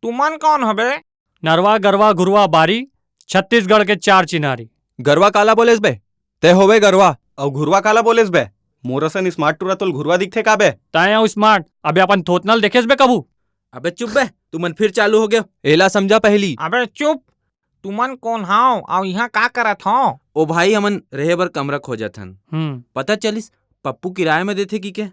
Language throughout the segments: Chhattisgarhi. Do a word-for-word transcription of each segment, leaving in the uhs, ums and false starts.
तुमन कौन हबे? नरवा, गरवा, घुरवा, बारी, छत्तीसगढ़ के चार चिन्हारी। गरवा काला बोलेस बे? ते होवे गरवा। अउ घुरवा काला बोलेस बे? मोर असन smart टूरा तोल घुरवा दिखथे का बे? तैं अउ smart, अबे अपन थोथना ल देखेस बे कभू? अबे चुप बे, तुमन फिर चालू हो गए। एला समझा पहली। अबे चुप, तुमन कौन हव अउ इहाँ का करत हव? ओ भाई, हमन रहे बर कमरा खोजत हन। हम्म। पता चलिस पप्पू किराया में देथे की के।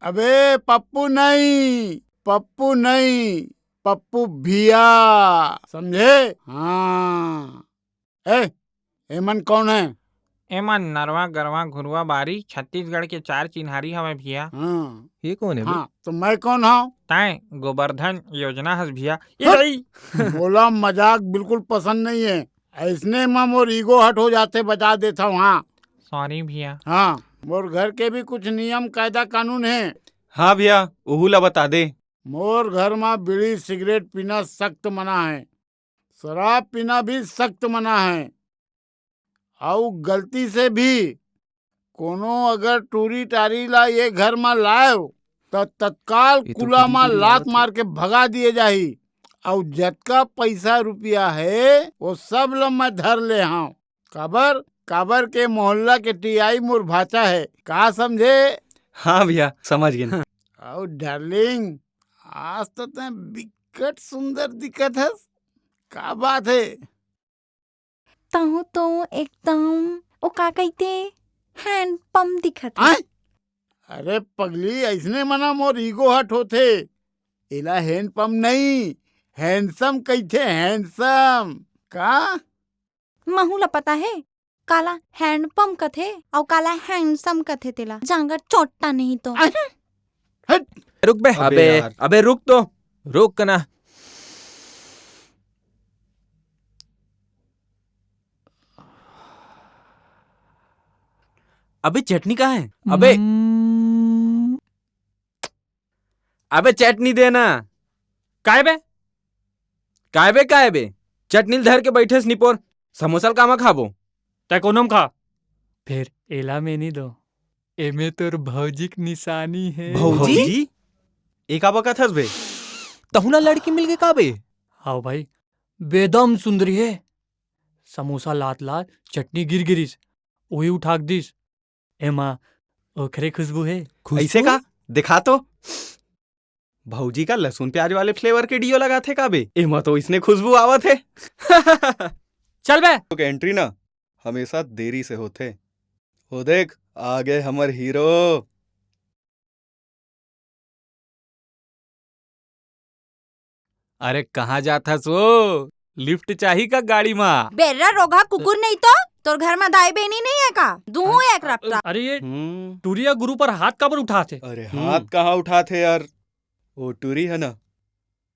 अबे पप्पू नहीं, पप्पू नहीं, पप्पू भैया, समझे? हाँ। ए, एमन कौन है? एमन नरवा, गरवा, घुरवा, बारी, छत्तीसगढ़ के चार चिन्हारी हवे भैया। हाँ। ये कौन है बे? हाँ, तो मैं कौन हूँ? तैं गोवर्धन योजना हस भैया। हट! इरई! मोला मजाक बिल्कुल पसंद नहीं है। ऐसने म मोर ego hurt हो जाथे, बता देथव। हाँ। Sorry भैया। हाँ, मोर घर के भी कुछ नियम, कायदा, कानून है। हाँ भैया, ओहू ला बता दे। मोर घर म बीड़ी सिगरेट पीना सख्त मना है, शराब पीना भी सख्त मना है। अउ गलती से भी कोनो अगर टूरी टारी ला ये घर म लाएव, त तत्काल ये तो कुला टूरी म टूरी लात आवत हे। मार के भगा दिए जाही। अउ जतका पैसा रुपया हे, वो सब ल मैं धर ले हव। काबर? काबर के मोहल्ला के टीआई मोर भाचा हे। का समझे? हाँ भैया, समझ गेन। अउ डार्लिंग, आज तो तैं बिकट सुंदर दिखत हस। का बात हे? तहूँ तो एकदम, ओ का कहिथे, हैंडपम दिखत हे। आय? अरे पगली, अइसने मना मोर ego hurt होथे। एला हैंडपम नहीं, handsome कहिथे, handsome। का? महू ला पता हे, काला हैंडपम कथे अउ काला handsome कथे तेला। जांगर चोट्टा नहीं तो। आय? हट। रुक बे। अबे अबे, यार। अबे रुक तो। रुक ना। अबे चटनी कहाँ है? अबे। हम्म। अबे चटनी दे ना। काय बे? काय बे, काय बे? चटनी ल धर के बैठेस निपोर। समोसा ल कामा खाबो? तै कोनो म खा। फेर एला में नहीं दो। एमे तोर भौजी के निशानी हे। भौजी? भौजी? ए का बकत हस बे? तहूँ ला लड़की मिल गे का बे? हाव भाई, बेदम सुंदरी हे। समोसा लात लात चटनी गिर गिरिस, उही उठा के दिस। एमा ओखरे खुशबू हे। खुशबू? अइसे का? दिखा तो। भौजी का लहसुन प्याज वाले flavour के deo लगाथे का बे? एमा तो इसने खुशबू आवत हे। चल बे। तो के entry ना हमेशा देरी से होथे। ओ देख, आ गे हमर हीरो। अरे, कहाँ जात हस वो? Lift चाही का गाड़ी मा? बेर्रा रोगहा कुकुर नहीं तो, तोर घर मा दाई बहिनी नहीं है का? दुहू एक रपटा। अरे, ये हम्म। टुरी ह गुरु पर हाथ काबर उठाथे? अरे, हम्म। हाथ कहाँ उठाथे यार? वो टुरी है ना,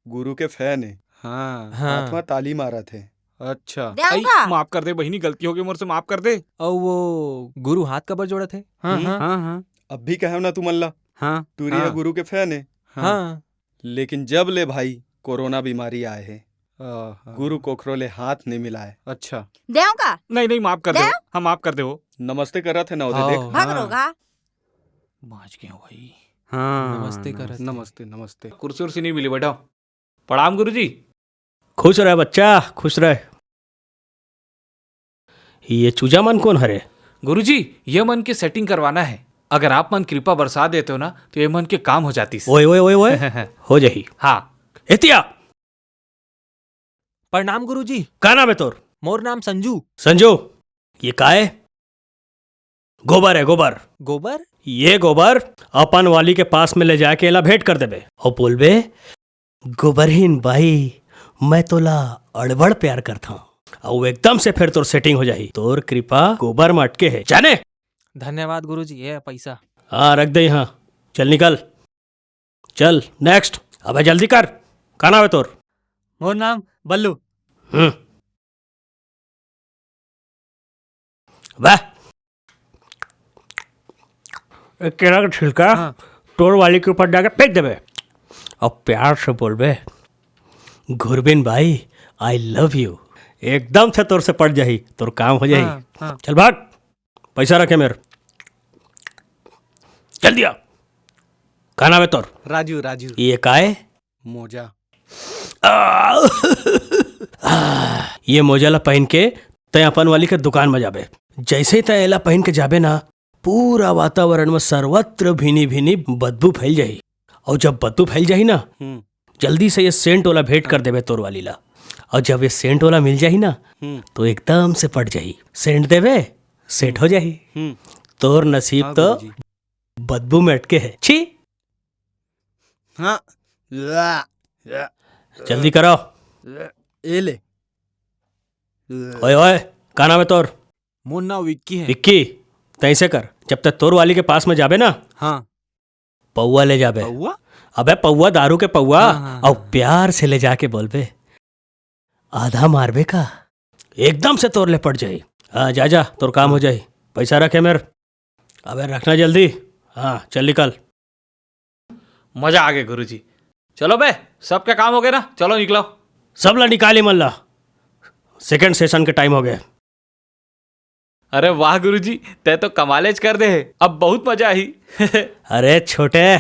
गुरु के fan है। हाँ। हाँ। हाथ मा ताली मारत हे। अच्छा। दे आई, का? माफ कर दे बहिनी, गलती हो गई मोर से, माफ कर दे। अउ वो गुरु हाथ काबर जोड़त हे? हाँ, हम्म। हाँ। हाँ, हाँ। अब भी कहेव ना तुमन ला, हाँ। टुरी ह हाँ। गुरु के fan हे। हाँ। हाँ। लेकिन जब ले भाई कोरोना बीमारी आए हे, आहा। गुरु कोखरो ले हाथ नहीं मिलाए। अच्छा। देव का? नहीं, नहीं, माफ कर दे। देव? हाँ, माफ कर दे वो। नमस्ते करत हे ना, ओदे हाँ। देख। भाग हाँ। रोगहा। बाँच गे हँव भाई। हाँ, नमस्ते करत हे। नमस्ते, नमस्ते। कुर्सी उर्सी नहीं मिली, बैठो। प्रणाम गुरुजी। खुश रह बच्चा, खुश रह। ये चूजा मन कोन हरे? गुरुजी, ये मन के setting करवाना है। अगर आप मन कृपा बरसा देते हो ना, तो ये मन के काम हो जातीस। ओए, ओए, ओए, ओए। हो जाही। हाँ। एतिया। प्रणाम गुरुजी। का नाम है तोर? मोर नाम संजू। संजू, ये का है? गोबर है, गोबर। गोबर? ये गोबर अपन वाली के पास में ले जाके एला भेंट कर देबे। अउ बोलबे, "गोबरहीन बाई, मैं तोला अड़बड़ प्यार करथंव।" अउ एकदम से फिर तोर setting हो जाही। तोर कृपा गोबर में अटके है, जाने? धन्यवाद गुरुजी, ये पैसा। हाँ, रख दे यहाँ। चल निकल। चल, next। अबे जल्दी कर। का नाम है तोर? मोर नाम बल्लू। हम्म। वाह। एक केरा के छिलका हाँ। तोर वाली के ऊपर डाल के फेंक देबे। अब प्यार से बोलबे, "गुरबिन भाई, I love you।" एकदम से तोर से पट जाही, तोर काम हो जाही। हाँ, हाँ। चल भाग। पैसा रखे मेर। जल्दी आ। का नाम हे तोर? राजू, राजू। ये का हे? मोजा। आ, ये मोजा ला पहिन के तैं अपन वाली के दुकान म जाबे। जइसे ही तैं एला पहिन के जाबे ना, पूरा वातावरण म सर्वत्र भीनी भीनी बदबू फैल जाही। अउ जब बदबू फैल जाही ना, हम्म। जल्दी से ये सेंट वाला भेंट कर देबे तोर वाली ला। अउ जब ये सेंट वाला मिल जाही ना, हम्म। तो एकदम से पट जाही। सेंट देबे, सेट हो जाही। हम्म। तोर नसीब हाँ, तो गुरुजी। बदबू में अटके हे। छी! हाँ। जल्दी करो। ए ले। ओए, ओए, का नाम हे तोर? मोर नाम विक्की हे। विक्की, तैं अइसे कर, जब तैं तोर वाली के पास में जाबे ना, हाँ। पौवा ले जाबे। पौवा? अबे पौवा, दारू के पौवा। हाँ, हाँ, अउ हाँ। प्यार से ले जाके बोलबे, "आधा मारबे का?" एकदम से तोर ले पट जाही। हाँ, जा, जा, तोर काम हो जाही। पैसा रखे मेर। अबे रखना जल्दी। हाँ, चल निकल। मजा आ गे गुरुजी। चलो बे, सबके काम हो गे ना, चलो निकलो। सब ला निकाल, एमन ला। सेकंड सेशन के टाइम हो गे। अरे वाह गुरुजी, तैं तो कमालेच कर दे हे। अब बहुत मजा आही। अरे छोटे,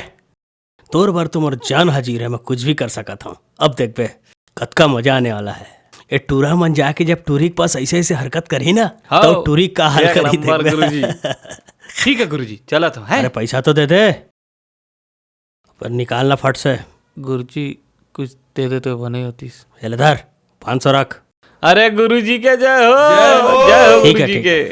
तोर बर तो मोर जान हाजिर हे, मैं कुछ भी कर सकत हूँ। अब देखबे, कतका मजा आने वाला हे। ए टूरा मन जाके जब टूरी के पास अइसे-अइसे हरकत करही ना, हाँ, तो टूरी का हाल एक करही नंबर देखबे। गुरुजी। ठीक हे गुरुजी, चलत हँव, हैं? अरे पैसा तो दे दे। पर निकालना फट से। गुरुजी, कुछ दे देते तो बने होतीस। ये ले धर, पाँच सौ रख। अरे गुरुजी के जय हो, जय हो। जय हो ठीक है, गुरुजी ठीक के। है।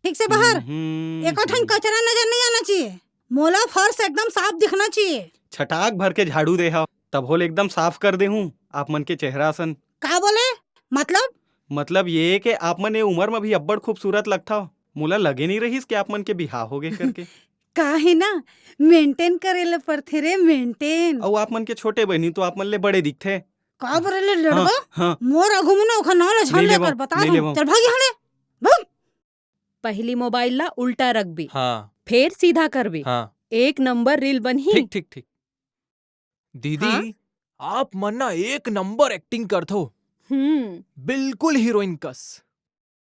ठीक से बाहर। हम्म। एको ठन कचरा नजर नहीं आना चाहिए। मोला फर्श एकदम साफ दिखना चाहिए। छटाक भर के झाड़ू दे हव, तभो ले एकदम साफ कर दे हूँ आप मन के चेहरा असन। का बोले? मतलब? मतलब ये के आप मन ए उमर म भी अब्बड़ खूबसूरत लगथव। मोला लगे नहीं रहिस कि आप मन के बिहाव हो गे करके। का हे ना, मेंटेन करे ले पड़थे रे, मेंटेन। अउ आप मन के छोटे बहिनी तो आप मन ले बड़े दिखथे। का बरे ले लड़बा? हाँ, हाँ। मोर आगू में ना ओखर नाव ले झन नहीं लेकर लेबो, बता नहीं दूं। लेबो। चल भाग यहाँ ले, भाग। पहली मोबाइल ला उल्टा रखबी, हाँ। फेर सीधा करबी। हाँ। एक नंबर रील बनही। ठीक, ठीक, ठीक। दीदी, हाँ? आप मन ना एक नंबर एक्टिंग करथो। हम्म। बिल्कुल हीरोइन कस।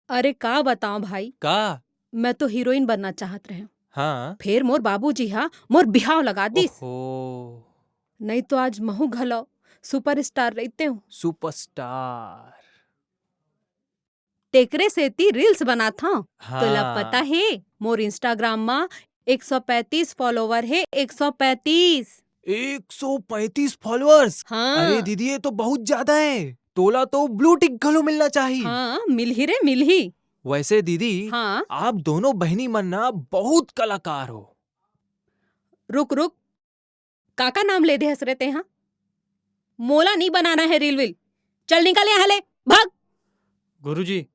अरे का बताओ भाई, का? मैं तो हीरोइन बनना चाहत रहेंव। हाँ। फेर मोर बाबूजी हा मोर बिहाव लगा दिस। ओहो। नहीं तो आज महू घलो सुपरस्टार रहितेंव। सुपरस्टार। तेकरे सेती रील्स बनात हंव। हाँ। तोला पता हे, मोर Instagram म एक सौ पैंतीस फॉलोवर हे, एक सौ पैंतीस। एक सौ पैंतीस फॉलोअर्स? हाँ। अरे दीदी, ये तो बहुत ज्यादा हे। तोला तो ब्लू टिक घलो मिलना चाही। हाँ, मिलही रे, मिलही। वैसे दीदी, हाँ। आप दोनों बहिनी मन ना बहुत कलाकार हो। रुक, रुक, काका नाम ले दे हस रे तेहा? मोला नी बनाना हे रील वील। चल निकल यहाँ ले, भाग। गुरुजी,